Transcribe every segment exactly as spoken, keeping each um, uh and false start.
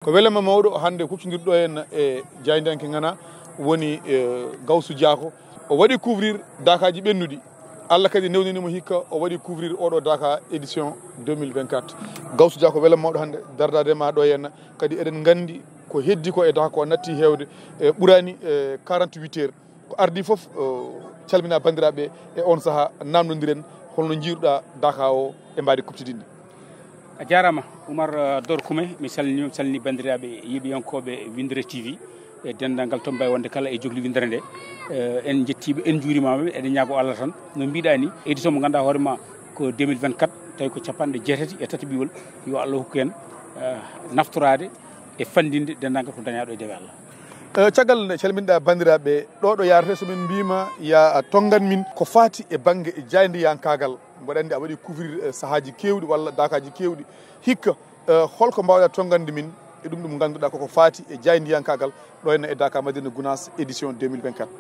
Ko welema mawɗo hannde kuccondirɗo en e jaayndiyanke ngana woni, eh, Gawsu Jaako. O waɗi couvrir dakaaji ɓennuɗi. Allah kadi newnini mo hikka, o waɗi couvrir oɗo Daka édition deux mille vingt-quatre. Gawsu Jaako, welema mawɗo hannde dardaade ma ɗo henna. Kadi eɗen nganndi ko heddi ko e Daka ko natti heewde, e ɓurani, e quarante-huit heures. Ko ardi fof, o calmina banndiraaɓe e on saha, namdodiren holno njiiruɗa Daka o e mbaadi kuɓtidinɗi. A jaaraama, Oumar, eh, Dor Kume. Mi salmini, mi salmini banndiraaɓe yeeɓiyankooɓe Winndere T V, e denndaangal to mbawi wonde kala e jogli winndere nde. Eh, en njettiiɓe, en njuurimaama, eɗen ñaago Allah tan. No mbiɗa ni, édition mo ngannduɗaa hoore ma ko deux mille vingt-quatre, tawi ko capanɗe jeetati e tataɓiwol. Yo Allah hokku en, eh, naftoraade e fanndinde denndaangal ko dañaaɗo e dewe Allah. Eh, caggal nde calminɗa banndiraaɓe, ɗo ɗo yarate, so min mbima ya a tonngan min ko faati e bannge jaayndiyankaagal, mboɗo anndi a waɗi couvrir, eh, sahaaji keewɗi walla dakaaji keewɗi. Hikka, eh, holko mbawɗa tonngande min e ɗum ɗum ngannduɗaa koko faati e jaayndiyankaagal ɗo henna e Daka Madina Gounass édition deux mille vingt-quatre?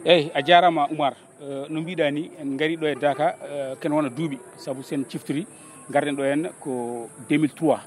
Eyi, a jaaraama, Oumar. Eh, no mbiɗa ni, en ngari ɗo e Daka, eh, ken wona duuɓi, sabu sen ciftori, ngarɗen ɗo henna ko deux mille trois,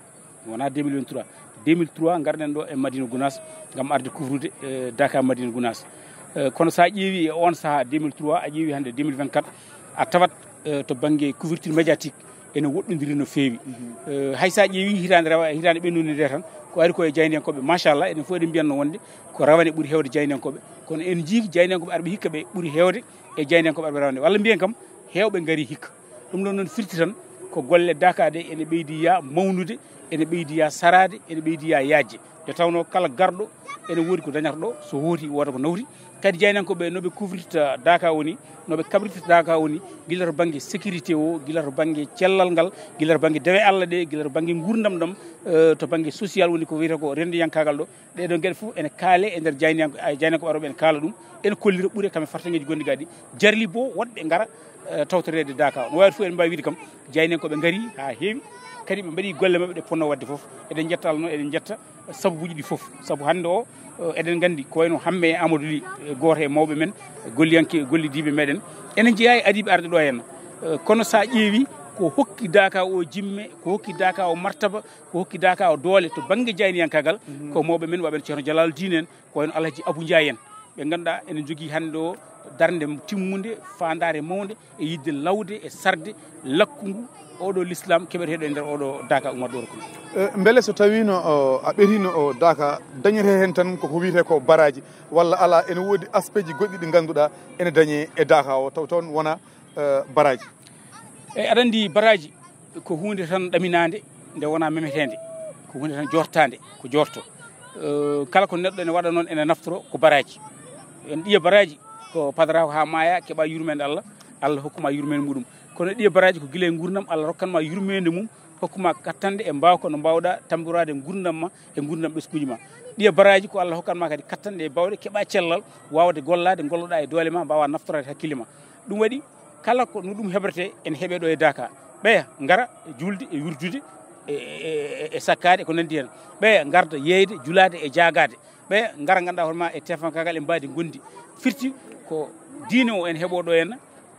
wona deux mille vingt-trois. Deux mille trois ngarɗen ɗo e Madina Gounass ngam arde couvrude, eh, Daka Madina Gounass. Eh, kono sa ƴeewi e on saha deux mille trois, a ƴeewi hannde deux mille vingt-quatre, a tawat, eh, to bannge couverture médiatique ene woɗɗondiri no feewi. Eh, hay sa ƴeewi hitaande rewa, hitaande ɓennude nde tan, ko ari ko e jaayndiyankooɓe, machallah, enen fof eɗen mbiyanno wonde ko rawane ɓuri heewde jaayndiyankooɓe. Kono en njii jaayndiyankooɓe arɓe hikka ɓe ɓuri heewde e jaayndiyankooɓe arɓe rawane. Walla mbiyen kam, heewɓe ngari hikka. Ɗum ɗon noon firti tan ko golle Daka ɗe ene ɓeydi ya mawnude, ene ɓeydi ya saraade, ene ɓeydi ya yaajde. Nde tawnoo kala garɗo ene woodi ko dañata ɗo, so hooti wooda ko nawti. Kadi jaayndiyankooɓe no ɓe couvrirta Daka woni, no ɓe kaɓrirta Daka woni, gila to bannge sécurité o, gila to bannge cellal ngal, gila to bannge dewe Allah ɗe, gila to bannge nguurndam ɗam, eh, to bannge social woni ko wiyata ko renndiyankaagal ɗo. Ɗee ɗoo geɗe fof ene kaale e nder jaayndiyanko-, ay, jaayndiyankooɓe arooɓe ene kaala ɗum, ene kollira ɓure kam e fartaŋŋeeji gonɗi gadi. Jarli bo woɗɓe ngara, eh, tawtoreede Daka. No waawi fof en mbaawi wiide kam, jaayndiyankooɓe ngari haa heewi, kadi ɓe mbaɗi golle maɓɓe ɗe ponno waɗde fof. Eɗen njetta Allah noon, eɗen njetta sababuuji ɗi fof. Sabu hannde o, eh, eɗen nganndi ko wayno Hamme e Amadou Ly, eh, gooto e mawɓe men, golliyanke, gollidiiɓe meɗen. Ene jeyaa e adiiɓe arde ɗo henna. Eh, kono sa ƴeewi ko hokki Daka o jimme, ko hokki Daka o martaba, ko hokki Daka o doole to bannge jaayndiyankaagal, ko mawɓe men, waɓe no Ceerno Jalaalu Diin en, ko wayno Alhaji Abu Njaay en. Ɓe ngannduɗaa ene njogii hannde o darnde timmunde, faandaare mawnde e yiɗde lawde e sarde lakkungu oɗo l'islam keɓeteeɗo e nder oɗo Daka Oumar Doro Koume. Eh, mbele so tawiino, o, a ɓetino o Daka, dañete heen tan koko wiyetee ko baraaji, walla alaa, ene woodi aspect ji goɗɗi ɗi ngannduɗaa ene dañee e Daka o, taw toon wona, eh, baraaji? Eyi, aɗa anndi baraaji ko huunde tan ɗaminaande, nde wonaa memeteende, ko huunde tan jortaande, ko jorto. Eh, kala ko neɗɗo ene waɗa noon, ene naftoro ko baraaji. En ɗiya baraaji ko padarako haa maaya, keɓa yurmeende Allah, Allah hokkuma yurmeende muɗum. Kono ɗiya baraaji ko gila e nguurndam, Allah rokkanma yurmeende mum, hokkuma kattanɗe e mbaawka no mbaawɗa tamboraade nguurndam ma e nguurndam ɓeskuuji ma. Ɗiya baraaji ko Allah hokkanma kadi kattanɗe e baawɗe, keɓa cellal, waawde gollaade, golloɗa e doole ma, mbaawa naftoraade hakkille ma. Ɗum waɗi, kala ko no ɗum heɓretee, ene heɓee ɗo e Daka. Ɓeya ngara e juulde, e wirdude, e, e, e, e sakkaade, ko nanndi heen. Ɓeya ngarda yeeyde, julaade e jaagaade. Ɓeya ngara ngannduɗaa hoore ma e tefankaagal e mbaadi ngonndi. Firti ko diine o ene heɓoo ɗo henna,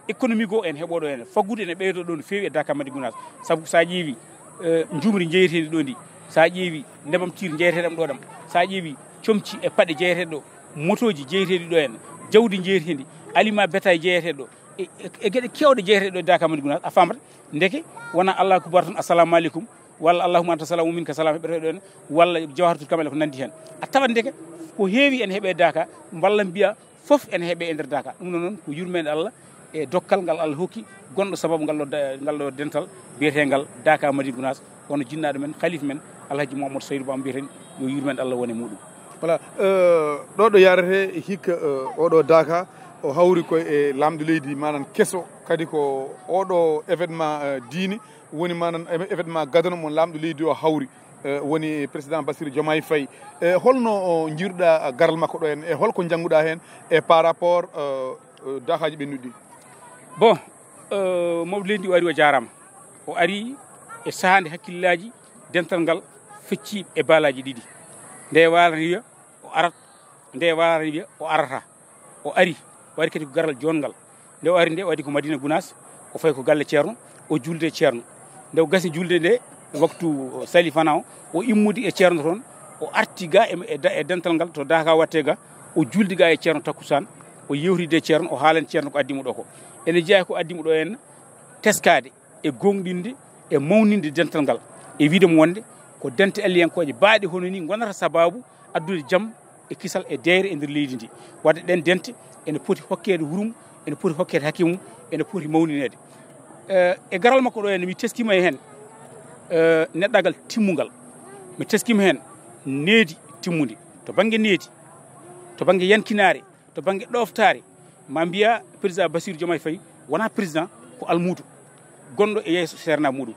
économie goo ene heɓoo ɗo henna. Faggudu ene ɓeydoo ɗo no feewi e Daka Madina Gounass. Sabu sa ƴeewi, eh, njuumri jeeyeteendi ɗo ndi, sa ƴeewi nebam tiir jeeyeteeɗam ɗo ɗam, sa ƴeewi comci e paɗe jeeyeteeɗe ɗo, motooji jeeyeteeɗi ɗo henna, jawdi jeeyeteendi, aliment bétail jeeyeteeɗo ɗo, e, e, e geɗe keewɗe jeeyeteeɗe ɗo e Daka Madina Gounass, a faamata ndeke wona Allahu akbar tan, assalamu aleykum, walla allahumma anta salam wa minka salam heɓete ɗon, walla jawharatul kamal ko nanndi heen. A tawat ndeke ko heewi ene heɓee Daka, walla mbiya fof ene heɓee e nder Daka. Ɗum ɗon noon ko yurmeende Allah e dokkal ngal Allah hokki gonɗo sababu ngal ɗo da-, ngal ɗo dental biyeteengal Daka Madina Gounass, wano jinnaaɗo men, khalifa men, Alhaji Mouhamadou Saydou Ba mbiyeten, yo yurmeende Allah wone muɗum. Voilà, euh, ɗo ɗo yarete hikka, euh, oɗo Daka, o hawri ko e laamɗo leydi, maanaam keso, kadi ko oɗo événement, euh, diine, woni maanaam éve-, événement gadano mo laamɗo leydi o hawri, eh, woni président Bassirou Diomaye Faye. Eh, holno o njiiruɗa garal makko ɗo heen, e holko njannguɗa heen e par rapport, eh, eh, dakaaji ɓennuɗi ɗi? Bon, eh, mawɗo leydi o ari, o jaaraama. O ari e sahaa nde hakkillaaji dental ngal fecci e baalaaji ɗiɗi. Nde waalata wiya o arat, nde waalata wiya o arata. O ari, o ari kadi ko garal joonngal. Nde o ari nde, o waɗi ko Madina Gounass, o fayi ko galle Ceerno, o juulde e Ceerno. Nde o gasi juulde nde, Waktu sali fana o, o immudi e ceerno toon, o arti ga e, e da-, e dental ngal to Daka watte ga, o juldi ga e ceerno takkusaan, o yewtidi e ceerno, o haalani ceerno ko addi mo ɗo ko. Ene jeyaa ko addi mo ɗo en teskaade e gooŋɗinde e mawninde dental ngal, e wiide mo wonde ko dente alliyankooje baaɗe hono ni ngonata sabaabu addude jam e kisal e deeyre e nder leydi ndi. Wadde ɗen dente ene poti hokkeede hurum, ene poti hokkeede hakke mum, ene poti mawnineede. Eh, e garal makko ɗo henne, mi teskima e heen, eh, neɗɗagal timmungal. Mi teskima heen needi timmundi, to bannge needi, to bannge yankinaare, to bannge ɗooftaare. Ma mbiya président Bassirou Diomaye Faye wonaa président, ko almuudo gonɗo e yeeso seernaaɓe muɗum.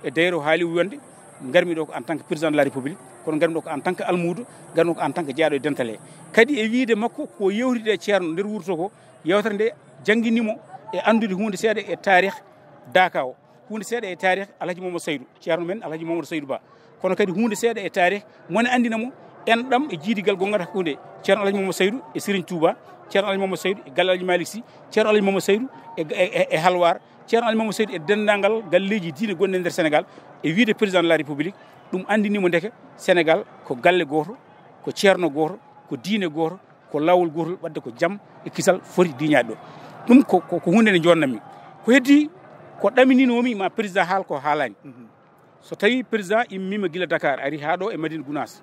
E d'ailleurs, o haali wiyande, ngarmi ɗo ko en tant que président de la République, kono ngarmi ɗo ko en tant que almuudo, ngarmi ɗo ko en tant que jeyaaɗo e dental he. Kadi e wiide makko ko yewtide e ceerno nder wurto ko, yewtere nde janngini mo e anndude huunde seeɗa e taarih Daka o, huunde seeɗa e taarih Alhaji Mamadou Saydou, ceerno men Alhaji Mamadou Saydou Ba. Kono kadi huunde seeɗa e taarih, mone anndina mo enɗam e jiidigal gongata hakkunde ceerno Alhaji Mamadou Saydou e Serigne Touba, ceerno Alhaji Mamadou Saydou e galle Alhaji Malick Sy, ceerno Alhaji Mamadou Saydou e, e, e, e Halwar, ceerno Alhaji Mamadou Saydou e denndaangal galleeji diine gonɗi e nder Sénégal. E wiide président de la République, ɗum anndini mo ndeke Sénégal ko galle gooto, ko ceerno gooto, ko diine gooto, ko laawol gootol, wadde ko jam e kisal foti diñaade ɗo. Ɗum ko, ko, ko huunde nde jonnanmi. Ko heddi, ko ɗamininomi ma président haal ko haalaani. So tawi président immima gila Dakar, ari haa ɗo e Madina Gounass,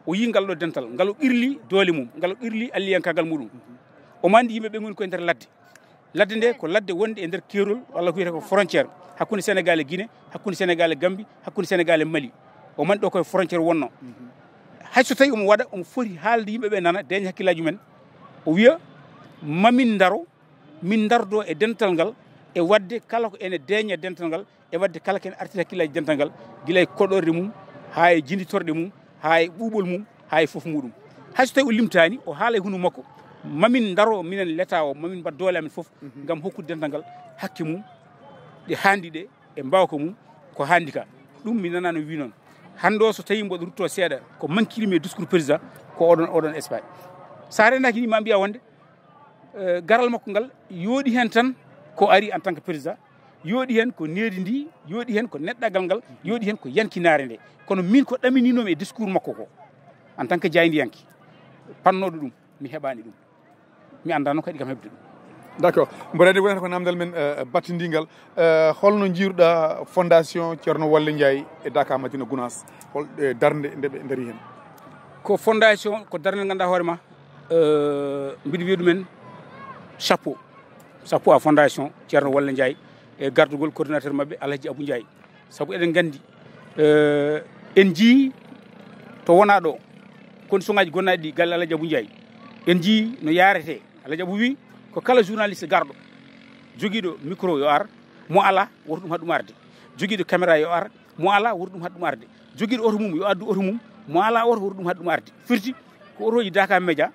o yii ngal ɗo dental, ngal o qirli doole mum, ngal o qirli alliyankaagal muɗum. Omo anndi yimɓe ɓe ngoni koye nder ladde. Ladde nde ko ladde wonde e nder keerol, walla ko wiyata ko frontière, hakkunde Sénégal e Guinée, hakkunde Sénégal e Gambie, hakkunde Sénégal e Mali. Omo anndi ɗo koye frontière wonno. Hay so tawi omo waɗa, omo foti haalde yimɓe ɓe nana, deeña hakkillaaji men. O wiya, mamin ndaro, min ndardo e dental ngal, e wadde kala ko ene deeña dental ngal, e wadde kala ko ene artira hakkillaaji dental ngal, gila e koɗorɗe mum, haa e jinditorɗe mum, haa e ɓuuɓol mum, haa e fof muɗum. Hay so tawi o limtaani, o haala e hunde makko, mamin ndaro minen l'État o, mamin mbaɗ doole amen fof, ngam hokkude dental ngal hakke mum, ɗe haandi ɗe, e mbaawka mum, ko haandi ka. Ɗum mi nanaano wi noon. Hannde o, so tawi mboɗo rutto seeɗa, ko mankirmi e discours président, ko oɗon, oɗon Espagne. So a rendaaki ni, ma mbiya wonde, eh, garal makko ngal yooɗi heen tan ko ari en tant que président, yooɗi heen ko needi ndi, yooɗi heen ko neɗɗagal ngal, yooɗi heen ko yankinaare nde. Kono min ko ɗamininomi e discours makko ko, en tant que jaayndiyanke, pannooɗo ɗum, mi heɓaani ɗum. Mi anndaa noon kadi kam heɓde ɗum. D'accord. Mboɗo anndi wonata ko namdal men, eh, battindigal. Eh, holno njiiruɗa fondation Ceerno Walle Ndiaye e Daka Madina Gounass? Hol, eh, darnde nde ɓe ndari heen? Ko fondation, ko darnde nde ngannduɗaa hoore ma, eh, mbiɗo wiya ɗumen chapeau. Chapeau à fondation Ceerno Walle Ndiaye e gardugol coordinateur maɓɓe Alhaji Abou Ndiaye. Sabu eɗen nganndi, eh, en njii to wonaa ɗo, kono suŋaaji gonnaaɗi ɗi galle Alhaji Abou Ndiaye. En njii no yaarete. Alhaji Abou wi ko kala journaliste garɗo, jogiiɗo micro yo ar, mo alaa, woto ɗum haɗ ɗum arde. Jogiiɗo caméra yo ar, mo alaa, woto ɗum haɗ ɗum arde. Jogiiɗo oto mum yo addu oto mum, mo alaa oto, woto ɗum haɗ ɗum arde. Firti ko otooji Daka Média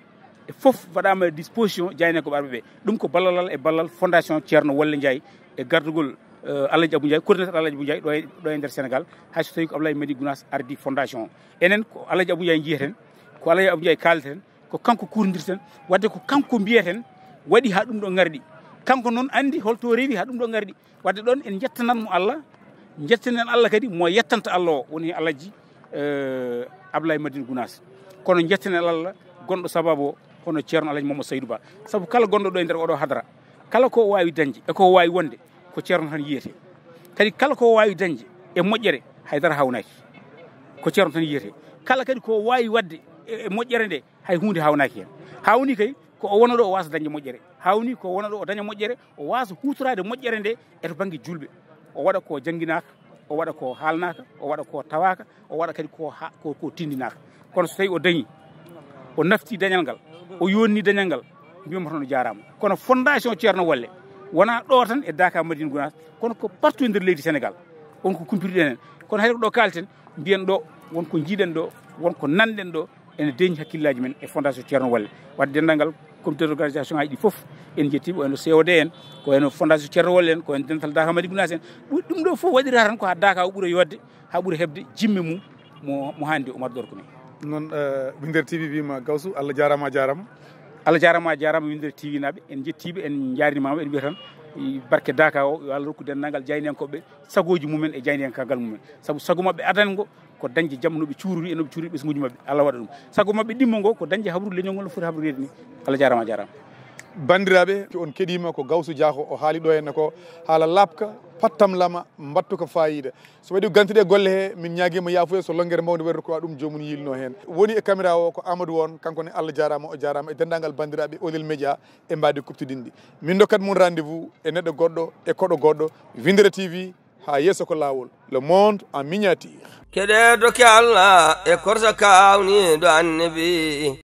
e fof mbaɗaama e disposition jaayndiyanke ɓe. Ɗum ko ballal Allah e ballal fondation Ceerno Walle Ndiaye e gardugol, eh, Alhaji Abou Ndiaye, coordinateur Alhaji Abou Ndiaye ɗo e, ɗo e nder Sénégal. Hay so tawi ko Abdoulaye Madi Gounass ardi fondation o. Enen ko Alhaji Abou Ndiaye njiyeten, ko Alhaji Abou Ndiaye kaaleten, ko kanko kuurondirten, wadde ko kanko mbiyeten waɗi haa ɗum ɗo ngarɗi. Kanko noon anndi holto rewi haa ɗum ɗo ngarɗi. Wadde ɗoon en njettanat mo Allah, njettanen Allah kadi mo yettanta Allah o, woni Alhaji, eh, Abdoulaye Madina Gounass. Kono njettanen Allah gonɗo sababu o, hono Ceerno Alhaji Mamadou Saydou Ba. Sabu kala gonɗo ɗo e nder oɗo hadara, kala ko o waawi dañde e ko o waawi wonde, ko Ceerno tan yiyete. Kadi kala ko o waawi dañde e moƴƴere, haydara haawnaaki. Ko Ceerno tan yiyete. Kala kadi ko o waawi waɗde e, e moƴƴere nde, hay huunde haawnaaki heen. Haawni kay ko o wona ɗo o waasa dañde moƴƴere. Haawni ko o wona ɗo o daña moƴƴere, o waasa huutoraade moƴƴere nde e to bannge juulɓe. O waɗa ko jannginaaka, o waɗa ko haalnaaka, o waɗa ko tawaaka, o waɗa kadi ko ha-, ko, ko tinndinaaka. Kono so tawi o dañi, o nafti dañal ngal, o yonni dañal ngal, mbiyamo tan o jaaraama. Kono fondation Ceerno Walle wonaa ɗo tan e Daka Madina Gounass, kono ko partout e nder leydi Sénégal. On ko kumpitiɗen heen. Kono hay ko ɗo kaalten, mbiyen ɗo, won ko njiiɗen ɗo, won ko nanɗen ɗo, ene deeñi hakkillaaji men e fondation Ceerno Walle. Wadde denndaangal comité d'organisation aji ɗi fof, en njettiiɓe, ko wayno C O D en, ko wayno fondation Ceerno Walle en, ko wayno dental Daka Madina Gounass en. Ɗum, ɗum ɗo fof waɗira tan ko haa Daka o ɓura yooɗde, haa ɓura heɓde jimme mum mo, mo hannde o marɗo ɗo ko ni. Noon, eh, Winndere T V wiima Gawsu, Allah jaaraama, a jaaraama. Allah jaaraama, a jaaraama, Winndere T V naaɓe, en njettiiɓe, en njaarnimaama, en mbiya tan Barke Daka o, yo Allah rokku denndaangal jaayndiyankooɓe sagooji mumen e jaayndiyankaagal mumen. Sabu sago maɓɓe adango ko dañde jam no ɓe cuurori e no ɓe cuurori ɓesnguuji maɓɓe. Allah waɗa ɗum. Sago maɓɓe ɗimmo ngo ko dañde habrude leñol ngol no foti habroreede ni. Allah jaaraama, a jaaraama. Banndiraaɓe, on keɗiima ko Gawsu Jaaxo o haali ɗo henne ko haala laaɓka, pattam lama, mbattuka faayiida. So waɗi gante ɗe golle he, min ñaagiima yaafuya so lonngere mawnde waɗi ko ɗum joomum yiilno heen. Woni e caméra o ko Amadou On, kanko ne Allah jaaraama, o jaaraama e denndaangal banndiraaɓe Olel Média e mbaadi kuɓtodinɗi. Min ndokkat mon rendez-vous e neɗɗo goɗɗo, e koɗo goɗɗo, Winndere T V, haa yeeso ko laawol. Le monde en miniature. Keɗe dokke Allah e korsa kawniiɗo annabi.